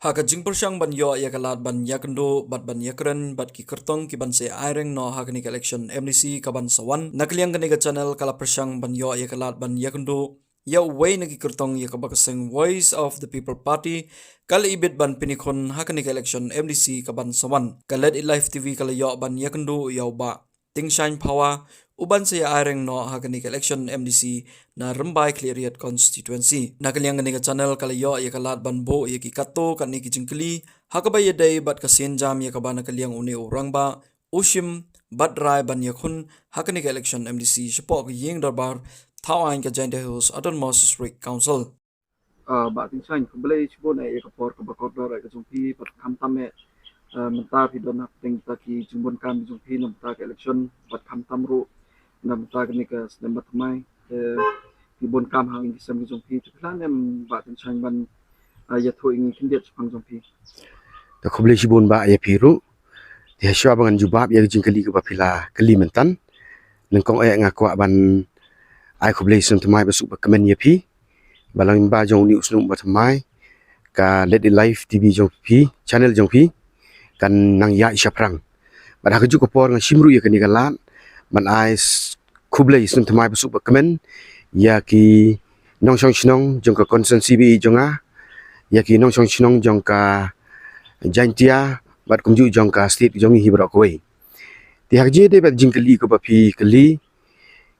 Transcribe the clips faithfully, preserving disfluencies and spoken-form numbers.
Ha ka jingpyrshang ban ïoh ïa ka lad ban ïakynduh bad ban ïakren bad ki kyrtong ki ban sa ïa aireng noh ha kane ka election M D C ka ban sa wan, na ka liang kane ka channel ka la pyrshang ban ïoh ïa ka lad ban ïakynduh ïa uwei na ki kyrtong ïa kaba ka seng Voice of the People Party ka la ibit ban pynïakhun ha kane ka election M D C ka ban sa wan. Ka Let It Live T V ka la ïoh ban ïakynduh ïa u Bah Tingshain Phawa u ban sa ïa aireng noh ha kane ka election M D C na Rymbai Khliehriat constituency. Na ka liang kane ka channel ka la ïoh ïa ka lad ban buh ïa ki katto katne ki jingkylli ha kaba ïadei bad ka sienjam ïa kaba na ka liang une u rangbah u shim bad rai ban ïakhun ha kane ka election M D C shapoh ka ïing dorbar thawaiñ ka Jaintia Hills Autonomous District Council. Ah, Bah Tingshain, khublei shibun eh ïa ka por kaba kordor eh ka jong phi, bad khamtam eh, ah, mynta phi don hapdeng kita ki jingbun kam jong phi na mynta ka election, bad khamtam ruh na mynta kane ka snem ba thymmai, eh, ki bun kam ha ki sem ki jong phi. Te phi lah ne em Bah Tingshain ban, ah, ïathuh ïa ngi khyndiat shaphang jong phi. Te khublei shibun Bah ïa phi ruh. Te hashwa ba ngan jubab ïa ka jingkylli kaba phi la kylli mynta, nyngkong eh nga kwah ban ai khublei snem thymmai ba suk ba kmen ïa phi. Ba lyngba jong une u snem ba thymmai, ka Let It Live T V jong phi, channel jong phi, kan nang ïaid shaphrang. Bad ha kajuh ka por nga shim ruh ïa kane ka lad ban ai s-, khublei snem thymmai ba suk ba kmen ïa ki nongshong shnong jong ka constituency ba ïeit jong nga, ïa ki nongshong shnong jong ka Jaintia bad kumjuh jong ka state jong ngi hi baroh kawei. Te ha ka jingïadei bad jingkylli kaba phi kylli,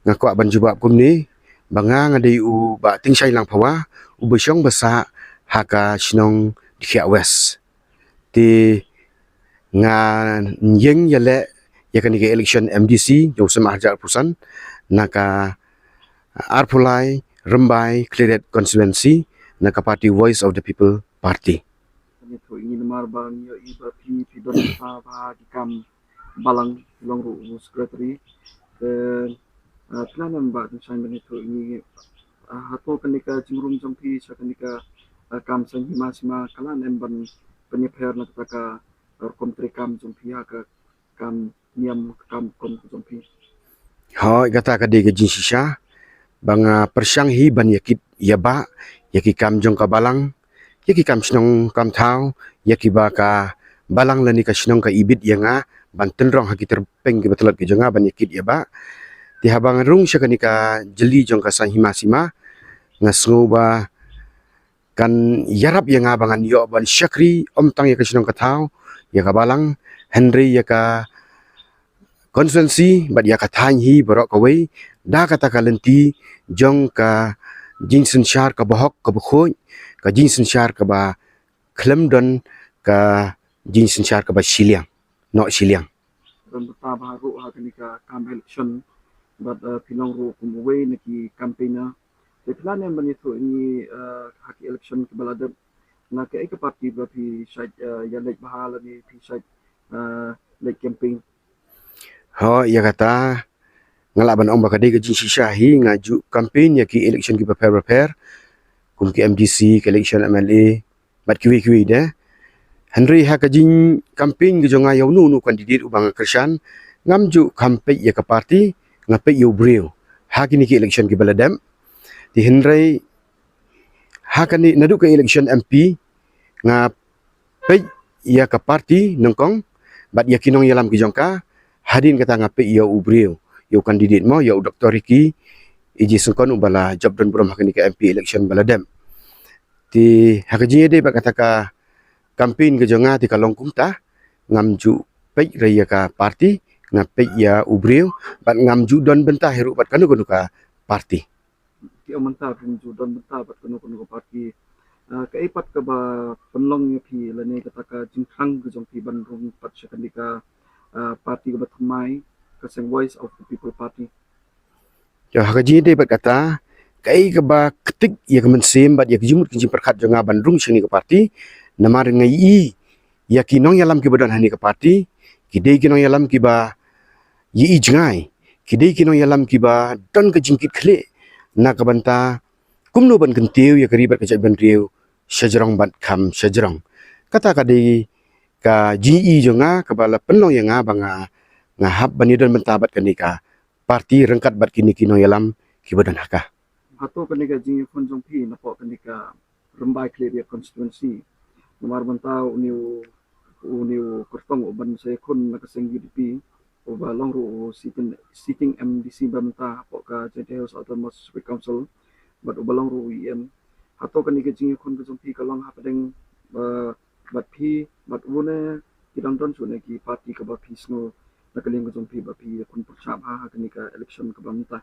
nga kwah ban jubab kumne, ba nga nga dei u Bah Tingshain Langphawa, uba shong ba sah ha ka shnong Dkhiah West. Te nga ïeng ïaleh ïa kane ka election M D C jong u snem arhajar arphew san na ka arphew lai Rymbai Khliehriat constituency na ka party Voice of the People Party. Ngi ïathuh ïa ngi namar ba ngi ïohi ba phi, phi don mynta ha ki kam balang, phi long ruh u secretary. Te, ah, phi lah ne em Bah Tingshain ban ïathuh ïa ngi, ah, hato kane ka jingrung jong phi sha kane ka, ah, kam saiñ hima sima ka lah ne em ban pynïapher na kata ka rukom treikam jong phi ha ka kam niam kam hukum ka jong phi? Hooid, kata ka dei ka jingshisha ba nga pyrshang hi ban ïakit ïa Bah ïa ki kam jong ka balang, ïa ki kam shnong kam thaw, ïa kiba ka balang lane ka shnong ka ibit ïa nga ban tynrong ha ki tyrpeng kiba tlot ki jong nga ban ïakit ïa Bah. Te haba nga rung sha kane ka jylli jong ka saiñ hima sima, nga sngew ba kan ïarap ïa nga ba ngan ïoh ban shakri ym tang ïa ka shnong ka thaw, ïa ka balang, hynrei ïa ka constituency bad ïa ka thaiñ hi baroh kawei, da kata ka lynti jong ka jingsynshar kaba hok kaba khuid, ka jingsynshar kaba khlem don ka jingsynshar kaba shiliang, noh shiliang. Don bynta bha ruh ha kane ka kam election, bad, eh, phi long ruh kum uwei na ki campaigner. Te phi lah ne em ban ïathuh ïa ngi, eh, ha ki election kiba la dep, na kaei ka party ba phi shait, eh, ïaleit bha lane phi shait, eh, leit campaign? Hooid, ïa kata nga lah ban ong ba ka dei ka jingshisha hi, nga ju campaign ïa ki election kiba pher ba pher, kum ki M D C, ki election M L A bad kiwei kiwei de. Hynrei ha ka jingcampaign ka jong nga ïa uno uno u candidate uba nga kyrshan, ngam ju kham peit ïa ka party, nga peit ïa u briew ha kine ki election kiba la dep. Te hynrei ha kane, naduh ka election M P, nga peit ïa ka party nyngkong bad ïa ki nongïalam ki jong ka. Hadien kata nga peit ïa u briew, ïa u candidate mo, ïa u Doktor Ricky A J Syngkon uba la jop don burom ha kane ka M P election ba la dep. Te ha ka jingïadei bad kata ka campaign ka jong nga te ka long kumta, ngam ju peit re ïa ka party, nga peit ïa u briew, bad ngam ju don bynta hi ruh bad kano kano ka party. Te ym mynta phim ju don bynta bad kano kano ka party. Ah, kaei pat kaba pynlong ïa phi lane kata ka jingthrang ka jong phi ban rung pat sha kane ka, ah, party kaba thymmai, ka seng Voice of the People Party? Ïa, ha ka jingïadei bad kata, kaei kaba ktik ïa ka mynsiem bad ïa ka jingmut ka jingpyrkhat jong nga ban rung sha kane ka party, namar nga ïohi ïa ki nongïalam kiba don ha kane ka party, ki dei ki nongïalam kiba ïohi jngai, ki dei ki nongïalam kiba don ka jingkitkhlieh na ka bynta kumno ban kyntiew ïa ka ri bad ka jaitbynriew shajrong bad kham shajrong. Kata ka dei ka jingïohi jong nga kaba la pynlong ïa nga ba nga, nga hap ban ïadon bynta bad kane ka party ryngkat bad kine ki nongïalam kiba don ha ka. Hato kane ka jingïakhun jong phi napoh kane ka Rymbai Khliehriat constituency, Namar mynta une u, une u kyrtong u ban sa ïakhun na ka seng U D P, uba long ruh u sitting, sitting M D C ba mynta hapoh ka Jaintia Hills Autonomous District Council, bad uba long ruh u E M. Hato kane ka jingïakhun ka jong phi ka long hapdeng, ba, bad phi, bad une, ki dang don shuh ne ki party kaba phi sngew na ka liang ka jong phi ba phi ïakhun pyrshah bha ha kane ka election kaba mynta?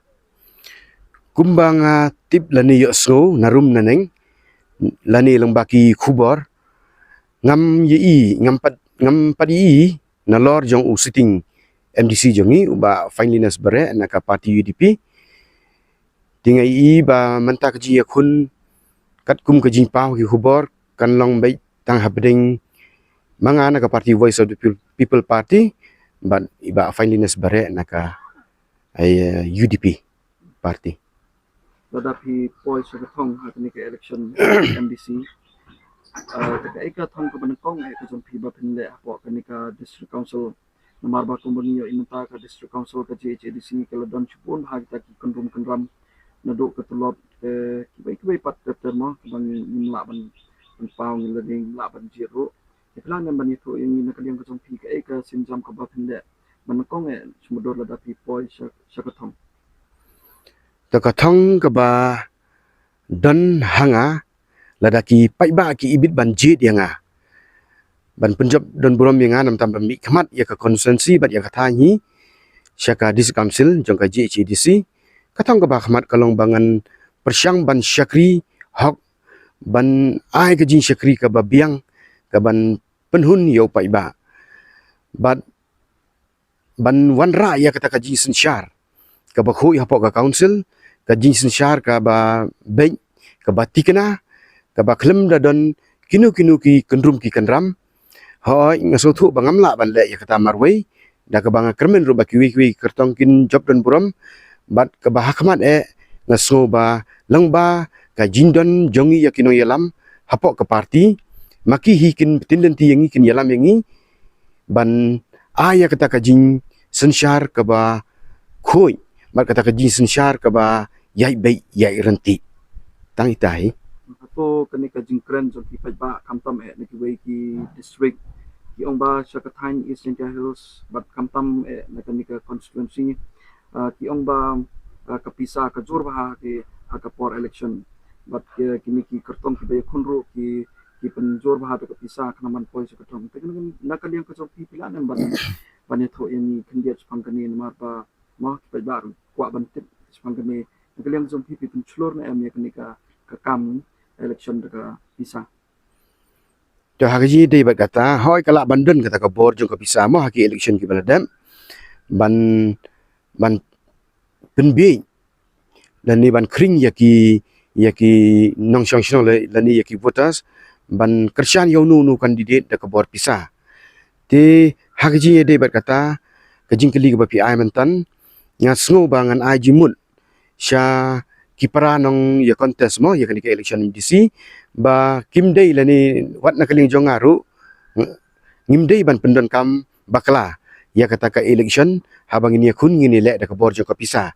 Kumba nga tip lane ïohsngew na rum na neng, lane lyngba ki khubor, ngam ïohi, ngam pat, ngam pat ïohi nalor jong u sitting M D C jong ngi, u Bah Finelyness Bareh na ka party U D P. Te nga ïohi ba mynta ka jingïakhun katkum ka jingpaw ki khubor kan long beit tang hapdeng ma nga na ka party Voice of the People, People Party bad i Bah Finelyness Bareh na ka, ai, eh, U D P party. Lada phi poi sha ka thong ha kane ka election M D C, eh, te kaei ka thong kaba nyngkong eh ka jong phi ba phin leh hapoh kane ka District Council? Namar ba kumba ngi ïohi mynta ka District Council ka J H A D C ka la don shibun bha kita ki kynrum kynram, naduh ka tulop, eh, kiwei kiwei pat ter ter mo, kaba ngi, ngim lah ban, ban paw, ngi la, ngim lah ban jied ruh. Te phi lah ne em ban ïathuh ïa ngi na ka liang ka jong phi kaei ka sienjam kaba phin leh ba nyngkong eh, shu mutdur lada phi poi sha, sha ka thong? To ka thong kaba don ha nga, lada ki paidbah ki ibit ban jied ïa nga, ban pynjop don burom ïa nga namar ban mihkhmat ïa ka constituency bad ïa ka thaiñ hi sha ka District Council jong ka J H A D C, ka thong kaba khmat ka long ba ngan pyrshang ban shakri hok, ban ai ka jingshakri kaba biang, kaban pynhun ïa u paidbah. Bad ban wanrah ïa kata ka jingsynshar kaba khuid hapoh ka council, ka jingsynshar kaba beit, kaba thikna, kaba khlem da don kino kino ki kynrum ki kynram. Hooid, nga sngewthuh ba ngam lah ban leh ïa kata marwei, da kaba nga kyrmen ruh ba kiwei kiwei ki kyrtong kin jop don burom, bad kaba ha khmat eh nga sngew ba lyngba ka jingdon jong ngi ïa ki nongïalam hapoh ka party, ma ki hi kin pyntip lynti ïa ngi, kin ïalam ïa ngi, ban ai ïa kata ka jingsynshar kaba khuid, bad kata ka jingsynshar kaba ïaid beit ïaid ryntih. Tang ita hi. Hato kane ka jingkren jong ki paidbah khamtam eh na kiwei ki district, ki ong ba sha ka thaiñ East Jaintia Hills bad khamtam eh na kane ka constituency, ah, ki ong ba, ah, ka pisa ka jur bha ha ki, ha ka por election. Bad ki, kine ki kyrtong kiba ïakhun ruh ki, ki pynjur bha ha ka pisa khnang ban poi sha ka thong. Te kane na ka liang ka jong phi, phi lah ne em ban, ban ïathuh ïa ngi khyndiat shaphang kane, namar ba mo ki paidbah ruh kwah ban tip shaphang kane. Na ka liang ka jong phi, phi pynshlur ne em ïa kane ka, ka kam election da ka pisa? To ha ka jingïadei bad kata, hooid ka lah ban don kata ka bor jong ka pisa mo ha ki election kiba la dep, ban, ban pynbiej lane ban khring ïa ki, ïa ki nongshong shnong la-, lane ïa ki voters, ban kyrshan ïa uno uno u candidate da ka bor pisa. Te ha ka jingïadei bad kata, ka jingkylli kaba phi ai mynta, nga sngew ba ngan ai jingmut sha ki para nongïa contest mo ïa kane ka election M D C, ba kim dei lane wat na ka liang jong nga ruh, ng-, ngim dei ban pyndonkam bakla ïa kata ka election, haba ngin ïakhun ngin ïaleh da ka bor jong ka pisa.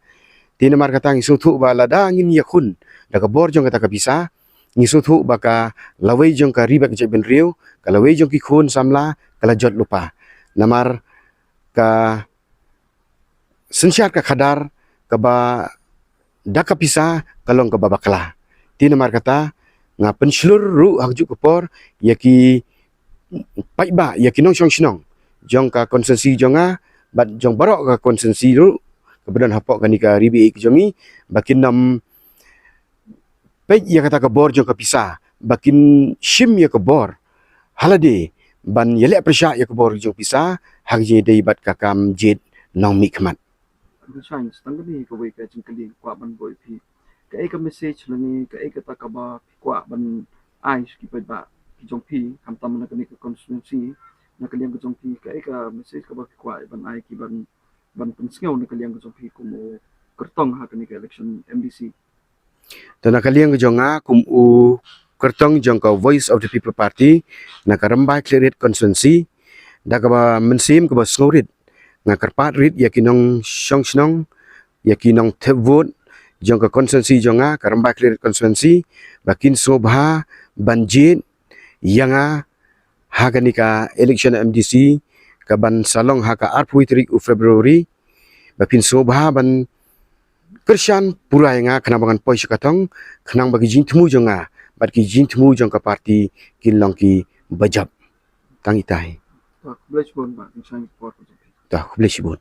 Te namar kata ngi sngewthuh ba lada ngin ïakhun da ka bor jong kata ka pisa, ngi sngewthuh ba ka lawei jong ka ri bad ka jaitbynriew, ka lawei jong ki khun samla, ka la jot lypa. Namar ka synshar ka khadar kaba da ka pisa ka long kaba bakla. Te namar kata nga pynshlur ruh ha kajuh ka por ïa ki paidbah, ïa ki nongshong shnong jong ka constituency jong nga bad jong baroh ka constituency ruh kaba don hapoh kane ka ri ba ïeit ka jong ngi, ba kin nym peit ïa kata ka bor jong ka pisa, ba kin shim ïa ka bor ha lade ban ïaleh pyrshah ïa ka bor jong pisa ha ka jingïadei bad ka kam jied nongmihkhmat. Tang kane kawei ka jingkylli nga kwah ban buh ïa phi. Kaei ka message lane kaei kata kaba phi kwah ban ai sha ki paidbah ki jong phi, khamtam na kane ka constituency, na ka liang ka jong phi, kaei ka message kaba phi kwah ban ai ki ban, ban pynsngew na ka liang ka jong phi kum u kyrtong ha kane ka election M D C? To na ka liang ka jong nga kum u kyrtong jong ka Voice of the People Party na ka Rymbai Khliehriat constituency, da kaba mynsiem kaba sngewrit, nga kyrpad rit ïa ki nongshong shnong, ïa ki nongthep vote jong ka constituency jong nga, ka Rymbai Khliehriat constituency, ba kin sngewbha ban jied ïa nga ha kane ka election M D C ka ban sa long ha ka arphew tarik u February, ba phin sngewbha ban kyrshan pura ïa nga khnang ba ngan poi sha ka thong, khnang ba ki jingthmu jong nga bad ki jingthmu jong ka party kin long ki bajop. Tang itai. Ta khublei shibun.